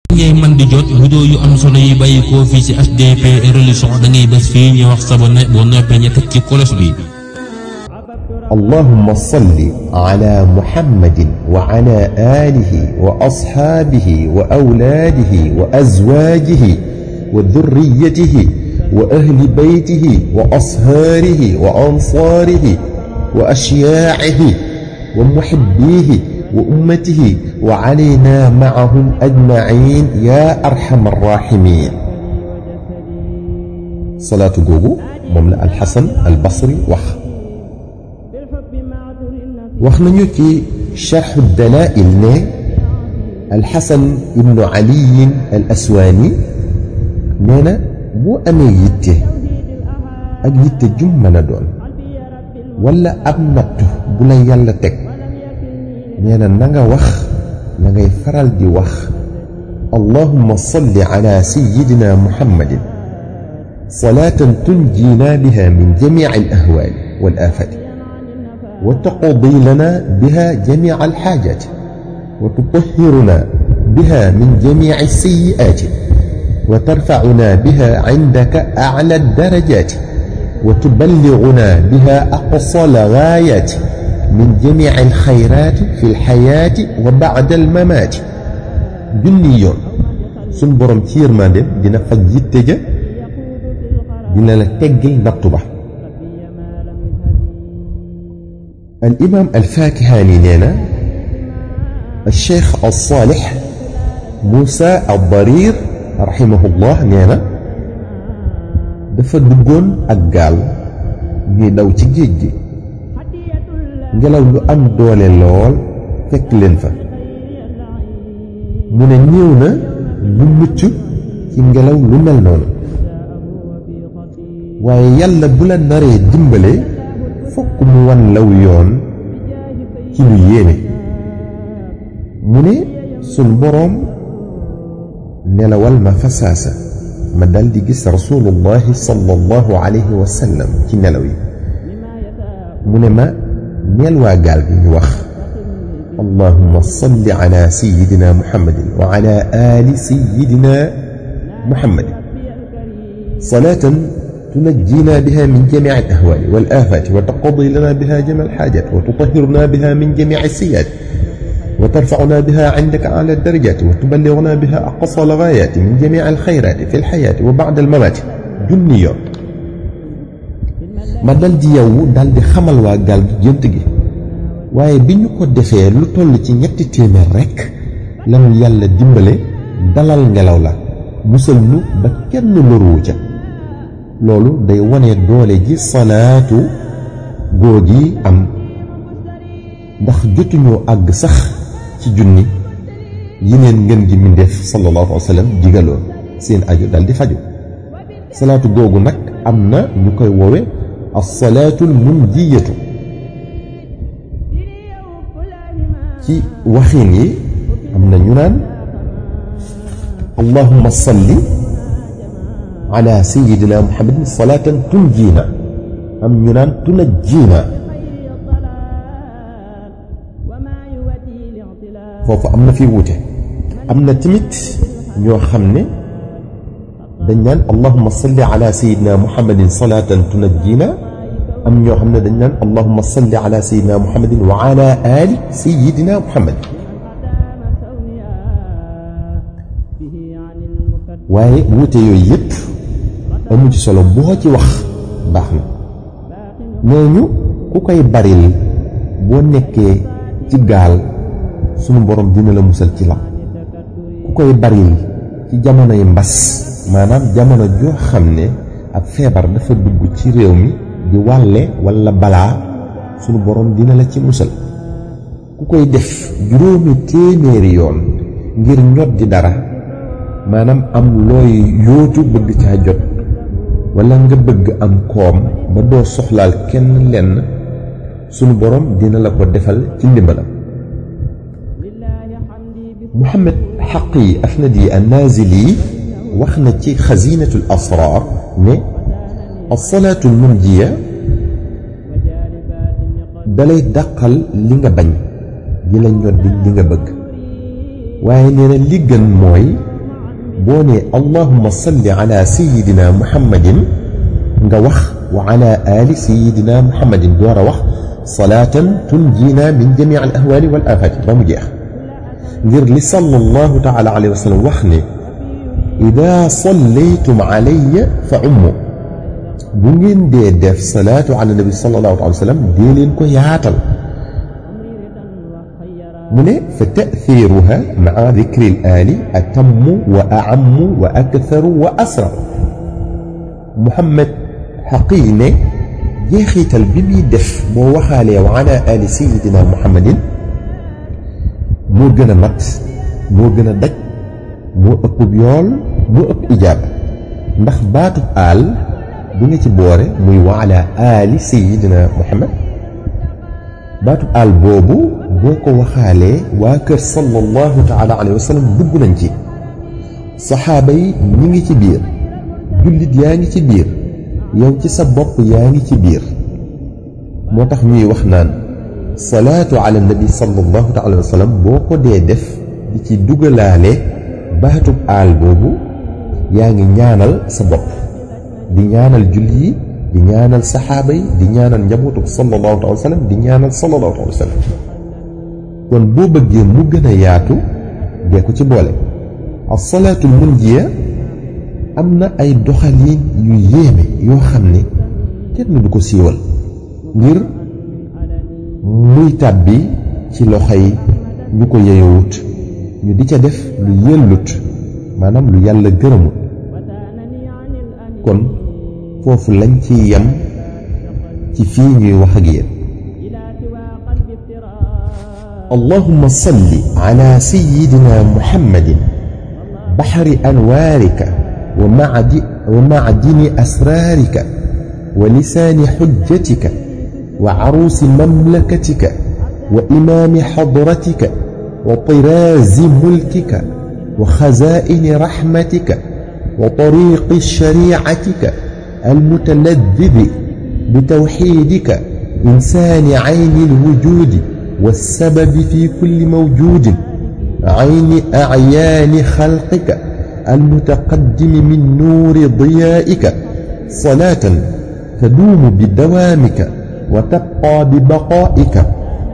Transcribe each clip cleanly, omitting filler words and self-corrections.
ngay man di jot vidéo yu am solo yi bàyyi ko fii ci HDP Religion da ngay bés fii ñu wax sabone boo noppee ñu teg ci kolos bi. اللهم صل على محمد وعلى آله وأصحابه وأولاده وأزواجه وذريته وأهل بيته وأصهاره وأنصاره وأشياعه ومحبيه وأمته وعلينا معهم أجمعين يا أرحم الراحمين. صلاة جوجو مملأ الحسن البصري wax nañu ci sharh ad-dalaa'il ne al-Hasan ibnu Ali al-Aswaani nee na boo amee yitte ak yitte jum mën a doon wala ab nattu bu la yàlla teg nee na na nga wax na ngay faral di wax allahumma salli ala sayyidina muhammadin salaatan tunjiina biha min jamii al-ahwaali wal-aafaati وتقضي لنا بها جميع الحاجات وتطهرنا بها من جميع السيئات وترفعنا بها عندك أعلى الدرجات وتبلغنا بها أقصى الغايات من جميع الخيرات في الحياة وبعد الممات. جنيون سنبرم تير ماندم دينا فجيت تجا دينا لتجل نطبة. الإمام الفاكهاني نينا الشيخ الصالح موسى الضرير رحمه الله نينا دفا دغون اك غال ñi daw ci geej gi ngelaw lu am doole lool fekk leen fa mu ne ñew na lu mucc ci ngelaw lu mel noonu waaye yàlla bu la naree dimbale fokk mu wan law yoon ci lu yéeme mu ne sun boroom nelawal ma fasaasa ma dal di gis rasulullahi sallallahu alayhi wa sallam ci nelaw yi mu ne ma neel waa gaal bi ñu wax allahumma salli ala sayyidina muhammadin wa ala ali sayyidina muhammadin salatan تنجينا بها من جميع الأهوال والآفات وتقضي لنا بها جميع الحاجات وتطهرنا بها من جميع السيئات وترفعنا بها عندك أعلى الدرجات وتبلغنا بها أقصى الغايات من جميع الخيرات في الحياة وبعد الممات. جنيون ما دال دي يو دال دي خمال وا غال جنت gi waye biñu ko defé lu toll ci ñetti témèr rek lañu yalla dimbalé dalal ngelaw la musal ñu ba kenn loru ca loolu day wone doole ji salaatu googi am ndax jotuñoo àgg sax ci junni yi neen ngeen gi mindeef sallallahu alayhi wa sallam digaloon seen aju dal di faju salaatu googu nag am na ñu koy woowe as-salaatul munjiyatu ci waxiin yi am na ñu naan allahumma salli على سيدنا محمد صلاة تنجينا أم ينان تنجينا فوفا أمنا في وجه أمنا تمت ñoo xam ne dañ naan allahumma salli ala sayyidina muhammadin salatan tunajjina am ñoo xam ne dañ naan allahumma salli ala sayyidina muhammadin wa ala ali sayyidina muhammad waaye wuute yooyu yëpp amu ci solo boo ci wax baax na nee ñu ku koy baril boo nekkee ci gaal sunu borom dina la musal ci lam ku koy baril ci jamonoy mbas maanaam jamono joo xam ne ab feebar dafa dugg ci réew mi di wàlle walla balaa sunu borom dina la ci musal ku koy def juróomi téeméeri yoon ngir ñot di dara maanaam am looy yóotu bëgg caa jot walla nga bëgg am koom ba doo soxlaal kenn lenn sunu borom dina la ko defal ci ndimbalam. Muhammad Haqi Afnadi an-Nazili wax na ci xazinatul asrar ne as-salaatul munjiya dalay dàqal li nga bañ di la ñoddi li nga bëgg waaye nee na li gën mooy بوني اللهم صل على سيدنا محمد nga wax wa ala ali sayidina muhammadin door a wax salaatan tunjina min jamii al ahwali wal afati ba mu jeex ngir li sallallahu taala alayhi wa sallam wax ne ida sallaytum alayya fa ummu bu ngeen dee def salaatu ala nabi sallallahu alayhi wa sallam dee leen ko yaatal mu ne fa ta'thiruha maa dikri al ali atammu wa a'ammu wa aktharu wa asra Muhammad xaqi ne jeexital bi muy def boo waxaalee wa ala ali sayidina muhammadin moo gën a mat moo gën a daj moo ëpp yool moo ëpp ijaaba ndax baatub aal bi nga ci boore muy wa ala ali sayidina muhammad baatub aal boobu boo ko waxaalee waa kër sallallahu taala alayhi wa sallam dugg nañ ci saxaaba yi ñi ngi ci biir jullit yaa ngi ci biir yow ci sa bopp yaa ngi ci biir moo tax ñuy wax naan salaatu ala nabi sallallahu alayhi wa sallam boo ko dee def di ci dugalaale baatub aal boobu yaa ngi ñaanal sa bopp di ñaanal julli yi di ñaanal saxaaba yi di ñaanal njabootu sallallahu alayhi wa sallam di ñaanal sallallahu alayhi wa sallam kon boo bëggee mu gën a yaatu dee ko ci boole as-salaatul munjiya am na ay doxalin yu yéeme yoo xam ne kenn du ko siiwal ngir muy tàbbi ci loxoy ñu ko yeyowut ñu di ca def lu yellut maanaam lu yàlla gërëmut kon foofu lañ ci yem ci fii ñuy wax ak yéen allahumma salli ala sayyidina muhammadin bahri anwarika ومعدن أسرارك ولسان حجتك وعروس مملكتك وإمام حضرتك وطراز ملكك وخزائن رحمتك وطريق شريعتك المتلذذ بتوحيدك إنسان عين الوجود والسبب في كل موجود عين أعيان خلقك المتقدم من نور ضيائك صلاة تدوم بدوامك وتبقى ببقائك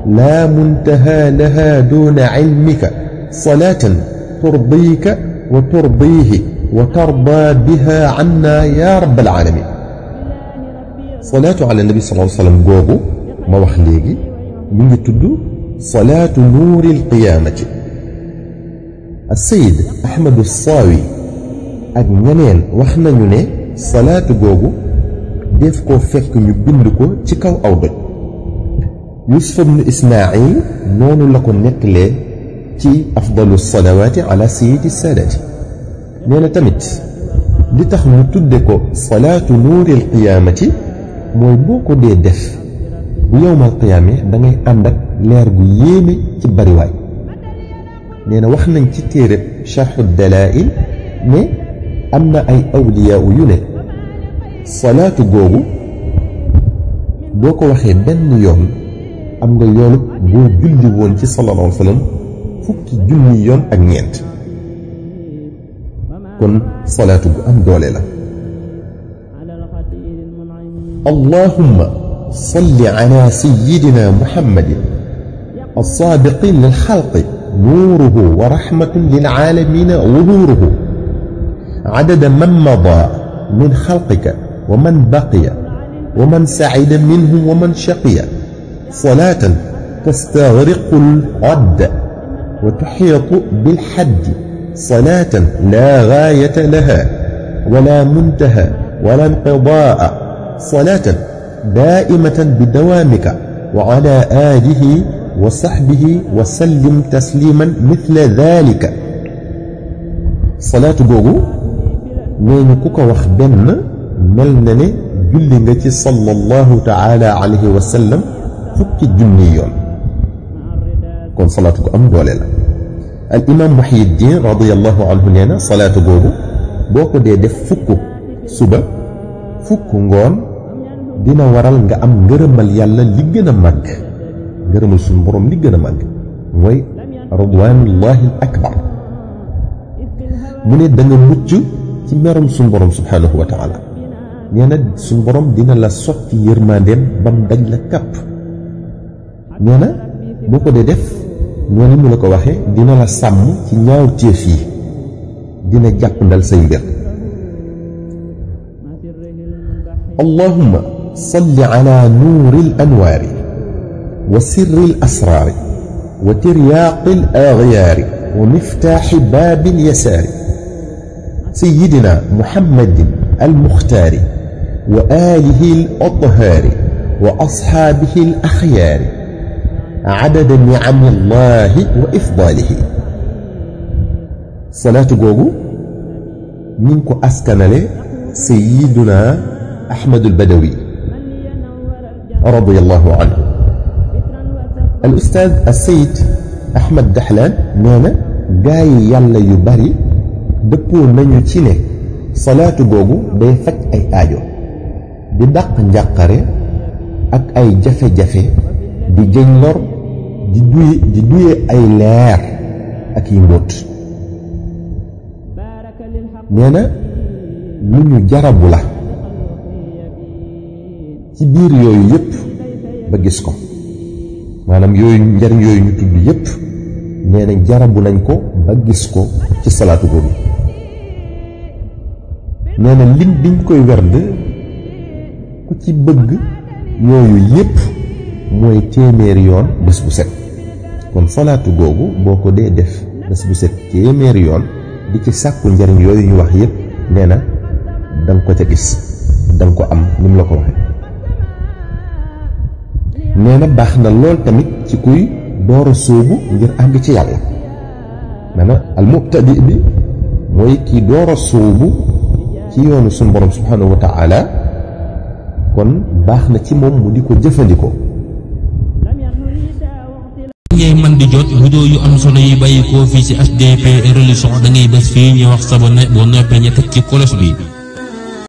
لا منتهى لها دون علمك صلاة ترضيك وترضيه وترضى بها عنا يا رب العالمين صلاة على النبي صلى الله عليه وسلم جوجو ما وخليجي من تدو صلاة نور القيامة السيد أحمد الصاوي ak ñeneen wax nañu ne salaatu googu def ko fekk ñu bind ko ci kaw aw doj Yusuf ibn Ismaayil noonu la ko nettalee ci afdalu salawaati ala sayyidi saadaati nee na tamit li tax ñu tudde ko salaatu nuuril qiyaamati mooy boo ko dee def bu yowmal qiyaame da ngay ànd ak leer gu yéeme ci bariwaay nee na wax nañ ci téereb Sharhu Dalaa'il ne am na ay awliyaa yu ne salaatu googu boo ko waxee benn yoon am nga yoolu boo julli woon ci sallallahu alayhi wa sallam fukki junni yoon ak ñeent kon salaatu gu am doole la allahumma salli ala sayyidina muhammadin as-saabiqi lil xalqi nuuruhu wa rahmatun lil aalamiina wuduuruhu عدد من مضى من خلقك ومن بقي ومن سعد منهم ومن شقي صلاة تستغرق العد وتحيط بالحد صلاة لا غاية لها ولا منتهى ولا انقضاء صلاة دائمة بدوامك وعلى آله وصحبه وسلم تسليما مثل ذلك صلاة جوجو نيني كوكا واخ بن ملنا ني جولي nga ci sallallahu ta'ala alayhi wa sallam fukki junni yoon kon salaatu gu am doole la al imam Muhyiddin radiyallahu anhu neena salaatu googu boo ko dee def fukk suba fukk ngoon dina waral nga am ngërëmal yàlla li gën a màgg ngërëmal suñu borom li gën a màgg mooy ridwanullahi al akbar mu ne da nga mucc ci merum suñ borom subhanahu wa taala nee na suñ borom dina la sotti yërmandeem bam daj la kàpp nee na boo ko dee def noonu mu la ko waxee dina la sàmm ci ñaaw téef yi dina jàpp ndal say mbir allahumma salli ala nuuri al anwaari wa sirri al asraari wa tiryaaqi al aghyaari wa miftaaxi baabi al yasaari sayyidina muhammadin al muxtaari wa aalihi al athaari wa ashaabihi al axyaari adada niami llahi wa ifdaalihi salaatu googu ñu ngi ko askanale sayyiduna ahmadul badawi radiyallahu anhu al ustaaz al sayid ahmad daxlaan nee na gaa yi yàlla yu bari dëppoo nañu ci ne salaatu googu day faj ay aajo di dàq njàqare ak ay jafe-jafe di jëñ lor di duye ay leer ak yi mbóot nee na lu ñu jarabu la ci biir yooyu yépp ba gis ko maanaam yooyu njariñ yooyu ñu tudd yépp nee na jarabu nañ ko ba gis ko ci salaatu boobu nee na lim biñ koy werd ku ci bëgg yooyu yépp mooy téeméeri yoon bés bu set kon salaatu googu boo ko dee def bés bu set téeméeri yoon di ci sàkku njariñ yooyu ñu wax yépp nee na danga ko ca gis danga ko am ni mu la ko waxe nee na baax na lool tamit ci kuy door a sóobu ngir àgg ci yàlla maanaam al mubtadi bi mooy kii door a sóobu ci yoonu sunu borom subhanahu wa taala kon baax na ci moom mu di ko jëfandikoo. ngay man di jot vidéo yu am solo yi bàyyi ko fii ci HDP Religion da ngay bés fii ñu wax sabonné boo noppee ñu teg ci cloche bi